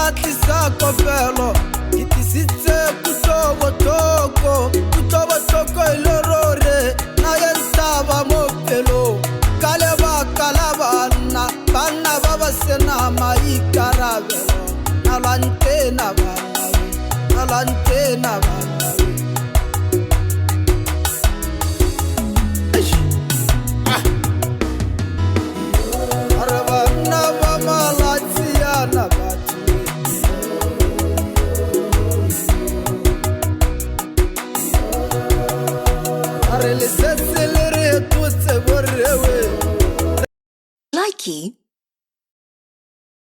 Ka tlisa kopelo, ke tlisitse kutlobotlhoko, kutlobotlhoko e le rore na ye ntaba mo pelong ka lebaka la banna, banna ba ba sena maikarabelo. Na lwantena banna we, na lwantena banna we. Eish. Ah. Re banna ba malatsi ana batho. Re le setse le re totse borrewe. Likey.